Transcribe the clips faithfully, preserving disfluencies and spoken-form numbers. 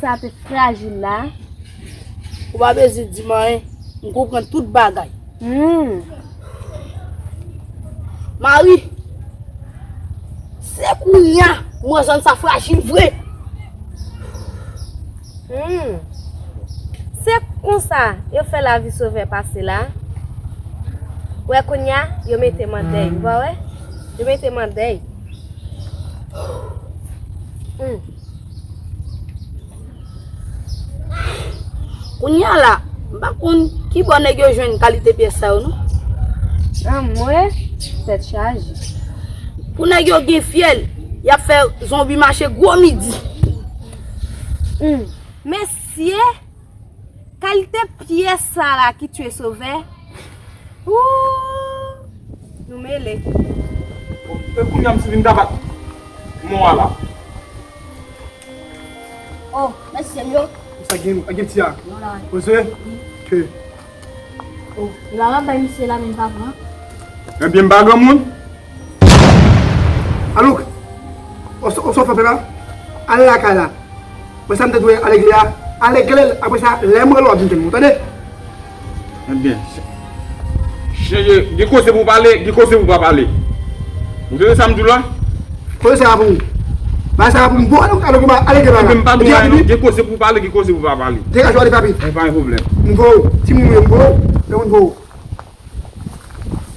Sa te frajil la. Ou pa bezwen di m anyen, m konprann tout bagay. Hmm. Mari, se kounye a m wè zòn sa frajil vre. Hmm. Se konsa yo fè lavi Sovè pase la. Wè kounye a, yo mete m an dèy. Ou pa wè? Yo mete m an dèy. Hmm. Kounye a la, m pa konn ki bò nèg yo jwenn kalite pyès sa yo, non. Anmwey, tèt chaje. Pou nèg yo gen fyèl, y ap fè zonbi mache gwo midi. Hmm. Mesye, kalite pyès sa la ki tye Sovè. Ooh, nou mele. E kounye a m si vin ta bat mò a la. Oh, mèsi, sèl yo. Sa gen, gen ti a. Poze. Ke. Oh, la m ap bay misye la, men m pa pran. Ebyen, m pa granmoun. Alouk, ou sa w fè la? Al lakay la. Apre sa, m te dwe al regle a. Al regle l, apre sa, lè m rele w, w ap vin jwenn mwen, tande? Ebyen, chanje, gen koze pou pale, gen koze pou pa pale. Ou tande sa m di w la? Koze sa a pou ou. Bagay sa a pou m, bon, al, al, al, al regle bagay la. Ebyen, m pa di w anyen, non. Gen koze pou pale, gen koze pou pa pale. Degaje w, ale pi rapid. E pa yon pwoblèm. M voye w. Timoun mwen yo, m voye w. Lè moun voye w.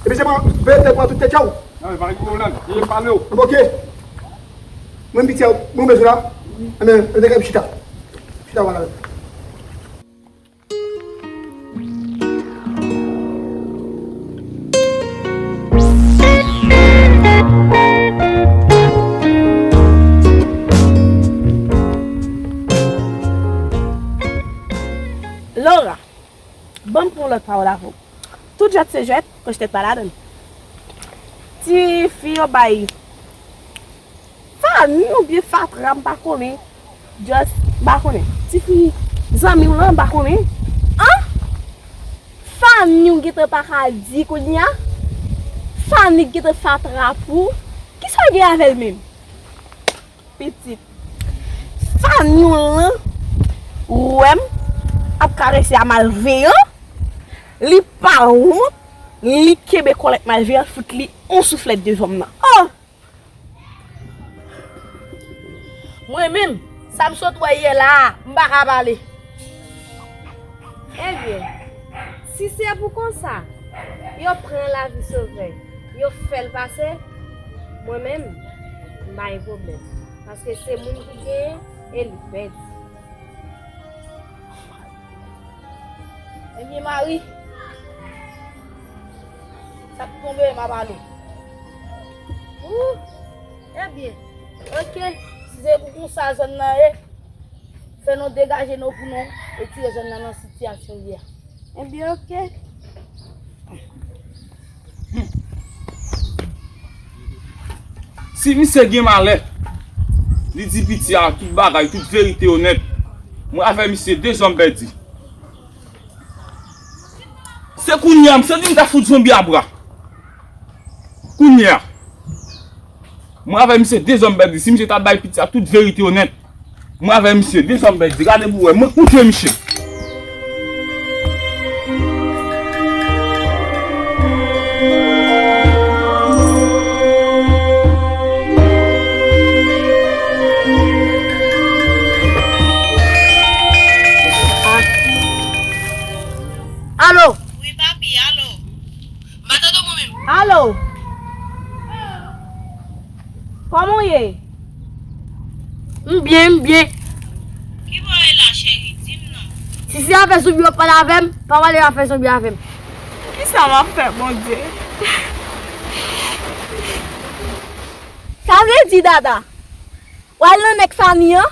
Epi se mwen, veye tèt mwen tout tèt chaw. Non, e pa gen pwoblèm. Veye pale w. Ok. Mwen piti a, mwen bezwen la. Ebyen, nou te ka chita. Chita, wala. Laura, ban m pran lòt pawòl avè w. Tout jwèt se jwèt, kòch tèt pa ladann. Ti fi yo bay Fanny oubyen fatra, m pa konnen. Just, m pa konnen. Tifi zanmi w lan, m pa konnen. An? Fanny w gentan pa ka di kounye a? Fanny gentan fatra pou ou? Kisa w gen avè l menm? Pitit. Fanny w lan, wè m ap karese a malveyan, li pa wont, li kenbe kòlèt malveyan, fout li on souflèt devan m nan. Oh! Mwen menm, sa m sot wè yè la a, m pa ka pale. Ebyen, si se pou konsa, yo pran lavi Sovè, yo fè l pase, mwen menm, m pa gen pwoblèm. Paske se moun ki genyen e li pèdi. Ebyen, Mari, sa k tonbe, m ap ale. Ooh, ebyen, ok, si se pou konsa zòn nan ye, fè nou degaje nou pou nou retire zòn nan nan sitiyasyon li ye a. Ebyen, ok. Si misye gen malè, li di piti a tout bagay, tout verite yo nèt, mwen avè misye de zòm pèdi. Se kounye a, misye di m ta fout zonbi a bra. Kounye a. Mwen avè misye de zòm pèdi. Si misye ta bay piti a tout verite yo nèt, mwen avè misye de zòm pèdi. Gade pou wè. Mwen kouche misye. Alo? Wi, papi, alo. M pa tande w mwen menm. Alo? Kòman w ye? M byen, m byen. Ki bò w ye la, cheri? Di m non. Si se afè zonbi w ap pale avè m, pa pale afè zonbi avè m. Kisa m ap fè, Bondye? Sa vle di, Dada, w al nan nèg Fanny an?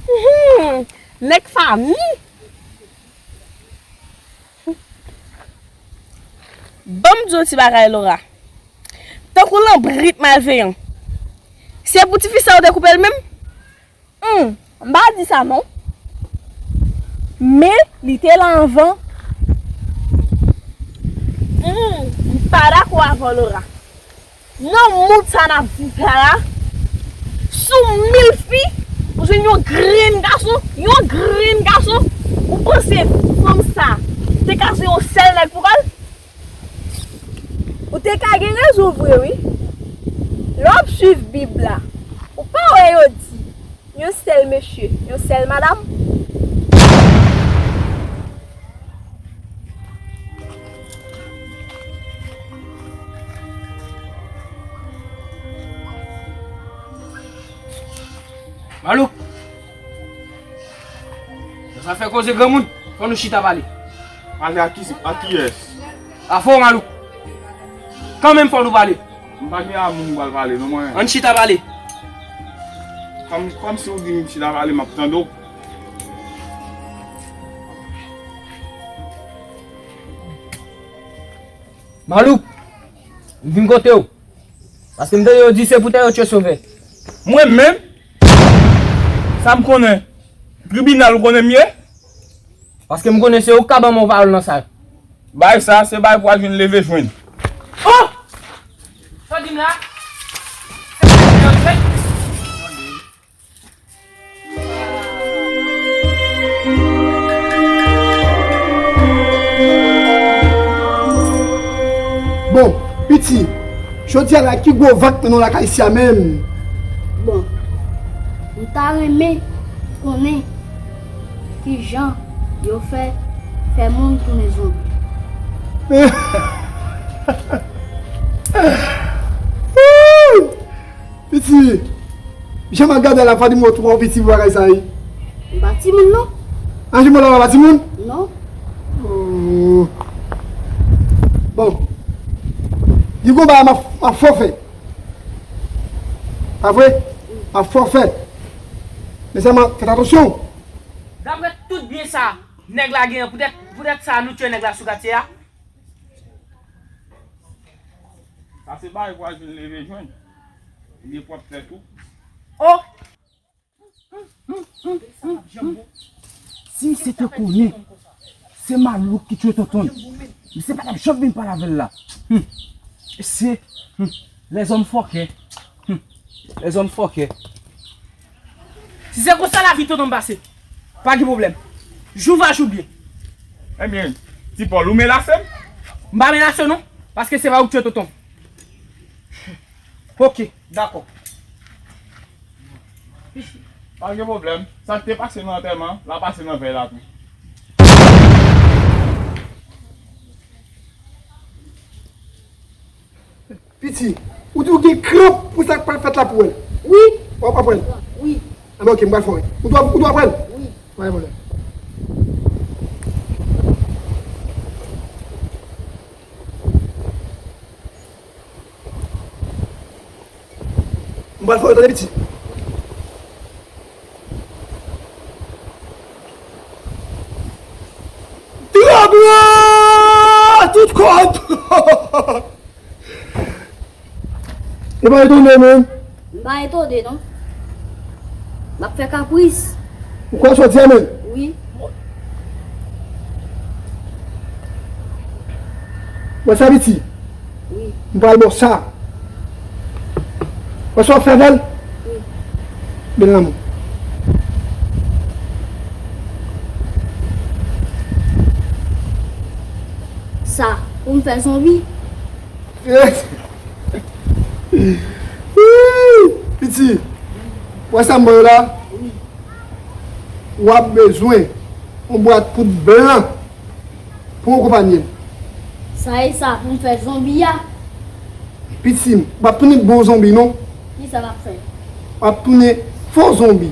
Humm, nèg Fanny? Ban m di w ti bagay, Laura. Tankou lanbrit malveyan. Se pou tifi sa yo te koupe l menm? Humm, m pa di sa non. Men, li te la anvan. Humm, m pa dakò avè w, Laura. Nan mond sa n ap viv la la, sou mil fi, ou jwenn yon grenn gason, yon Tou vre wi. Lè w ap swiv Bib la, ou pa wè yo di yon sèl mesye, yon sèl madanm? Malouk! Sa fè koze granmoun, fò nou chita pale. Pale ak ki, ak kiyès? Afè w Malouk. Kanmenm fò nou pale. M pa gen a moun m pral pale non mwen. Ann chita pale. Kòm, kòm si w di m chita pale, m ap tande w. Malouk, m vin kote w. Paske m tande yo di se pou tè yo tchwe sovè. Mwen menm? Sa m konnen? Tribinal ou konnen m ye? Paske m konnen se ou k ka ban m yon pawòl nan sa. Bay sa, se bay pou al jwenn leve jwenn. Oh! Sa w di m la? Se pou tè yo tchwe? Bon, piti, jodi a la, ki gwo vant nan nou lakay isi a menm? Bon, m ta renmen konnen kijan yo fè, fè moun tounen zonbi. Piti, jan m ap gade la, Fadimo twò piti pou bagay sa wi. M pa timoun non. An, Fadimo la pa timoun? Non. Oh. Bon. Di konba m ap, m ap fòfè. Pa vre? M ap fòfè. Men sèlman, fè atansyon. Daprè tout byen sa nèg la genyen, poutèt, poutèt sa nou tchwe nèg la sou katye a. Sa se bagay pou al jwenn leve jwenn. Li pwòp tèt ou. Oh! Si misye te konnen se Malouk ki tchwe tonton l, misye pa t ap janm vin pale avè l la. Hmm. Se, hmm, lèzòm fòkè. Hmm. Lèzòm fòkè. Si se konsa lavi tonton m pase, pa gen pwoblèm. Jou va jou byen. Ebyen, Ti Pòl, ou menase m? M pa menase w non, paske se pa ou k tchwe tonton m. Ok, dakò. Pa gen pwoblèm. Sa k te pase nan antèman, l a pase nan vèy la tou. Piti, ou di w gen kran pou sa k pral fèt la pou w wè l? Wi. W ap wè l? Wi. Anben, ok, m pral fè w wè. Ou dwe, ou dwe wè l? Wi. Pa gen pwoblèm. M pral fè w tande piti. Trabwa! Tout kòb! Ou pa etone menm? M pa etone non. M ap fè kapris. Ou kwè sa w di a menm? Wi. Wè sa piti? Wi. M pral ba w sa. Wè sa w ap fè avè l? Wi. Bèl lanmou. Sa pou m fè zonbi? Piti, wè sa m ba w la? Wi. W ap bezwen yon bwat poud blan pou w konpanye l. Sa e sa pou m fè zonbi a? Piti, w ap tounen bon zonbi non. Kisa m ap fè? W ap tounen fo zonbi.